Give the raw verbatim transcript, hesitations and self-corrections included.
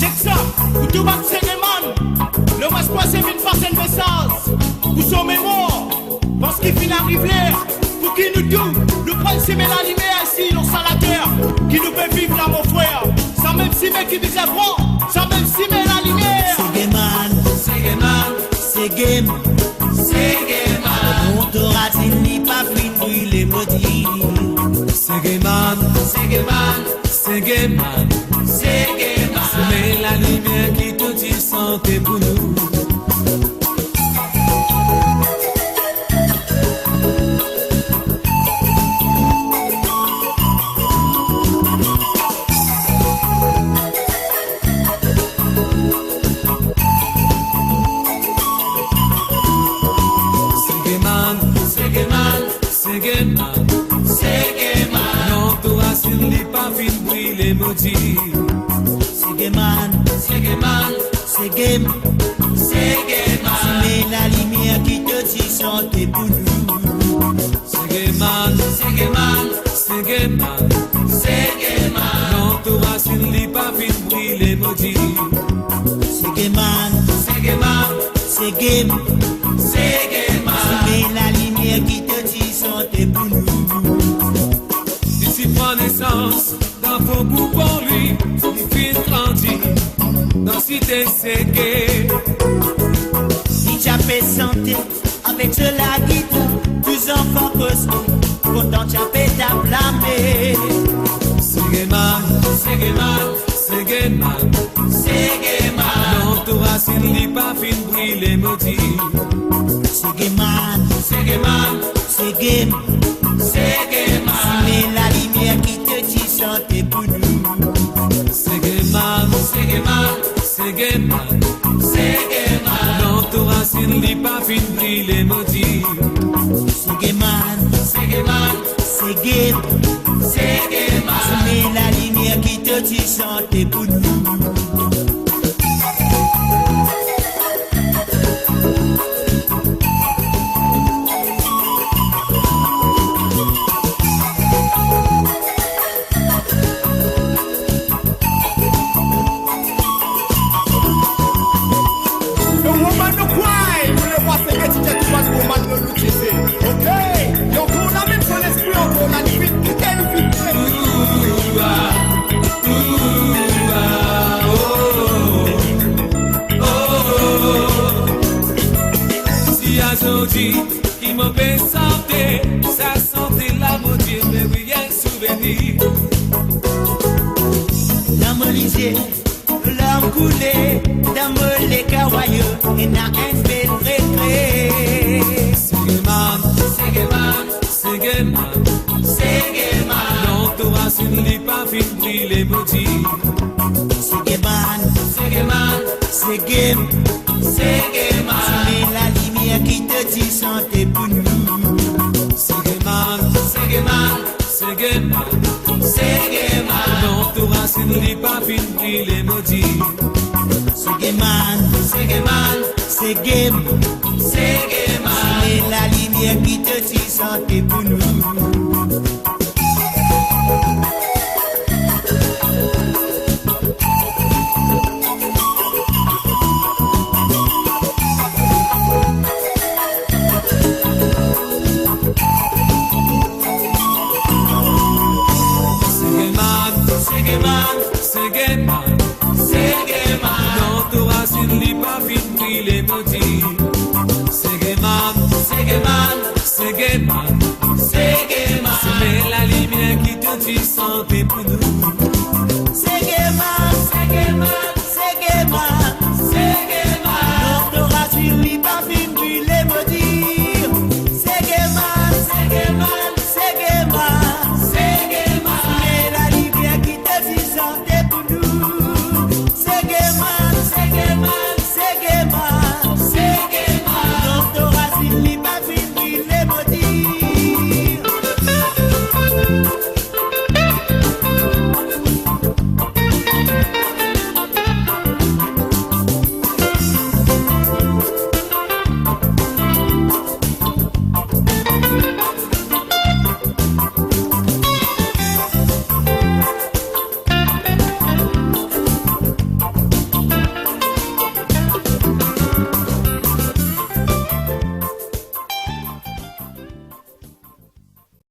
Tchèk sa, pou tou bann Séguéman, lo mwens pasé vin pas in mésaz pou son mémwar. Paske fine ariv lèr pou ki nou tou, nou pran simin lalimièr isi, lo sal latèr, ki nou pé viv la, mon frèr. Sa mèm simin ki bizin pran, sa mèm simin lalimièr. Séguéman, Séguéman, Ségém, Séguéman. Mont o rasine, li pa fine brilé, modi. Séguéman, Séguéman, Séguéman, Séguéman. Simin lalimièr ki tout i santé pou nou. Séguéman, Séguéman, Séguéman, Séguéman. Non, tou rasine li pa fine brilé, modi. Séguéman, Séguéman, Ségém, Séguéman. Simin lalimièr ki tout i santé pou nou. Séguéman, Séguéman, Séguéman, Séguéman. Non, tou rasine li pa fine brilé, modi. Séguéman, Séguéman, Ségém, Séguéman. Simin lalimièr ki tout i santé pou nou. Li ti pran nésans dan fo boug, li fine grandi dan sité Ségué. Li tchapé santé avèk son la gitar, tou zanfan koz, kontan tchapé tab la min. Séguéman, Séguéman, Séguéman, Séguéman. Non, tou rasine li pa fine brilé, modi. Séguéman, Séguéman, Ségém, Séguéman. Simin lalimièr ki tout i santé pou nou. Séguéman, Séguéman, Séguéman, Séguéman. Non, tou rasine li pa fine brilé, modi. Séguéman, Séguéman, Ségém, Séguéman. Simin lalimièr ki tout i santé pou nou. The woman no cry, pou le wa Ségué, ti tèt ou pas, woman no loutizé. OK, donk nou la mèm son lèspri ankor, la li vit, kité li vit. Ouh, ah, ouh, ah, oh, oh, oh. Si azordi ki mon pé santé, sa santé la, mon Dié, mé oui, in souvenir. Dan mon lizié, larm koulé, dan mon lé kawayé, néna in bèl rékré. Séguéman, Séguéman, Séguéman, Séguéman. Non, tou rasine li pa fine brilé, modi. Séguéman, Séguéman, Ségém, Ségéman. Simin lalimièr ki tout i santé pou nou. Séguéman, Séguéman, Séguéman, Séguéman. Non, tou rasine li pa fine brilé, modi. Séguéman, Séguéman, Ségém, Ségéman. Simin lalimièr ki tout i santé pou nou. Séguéman, Séguéman, Séguéman, Séguéman. Non, tou rasine li pa fine brilé, modi. Séguéman, Séguéman, Séguéman, Séguéman. Simin lalimièr ki tout i santé pou nou. Séguéman, Séguéman, Séguéman, Séguéman. Non, tou rasine li pa fine brilé, modi. Séguéman, Séguéman, Séguéman, Séguéman. Li pa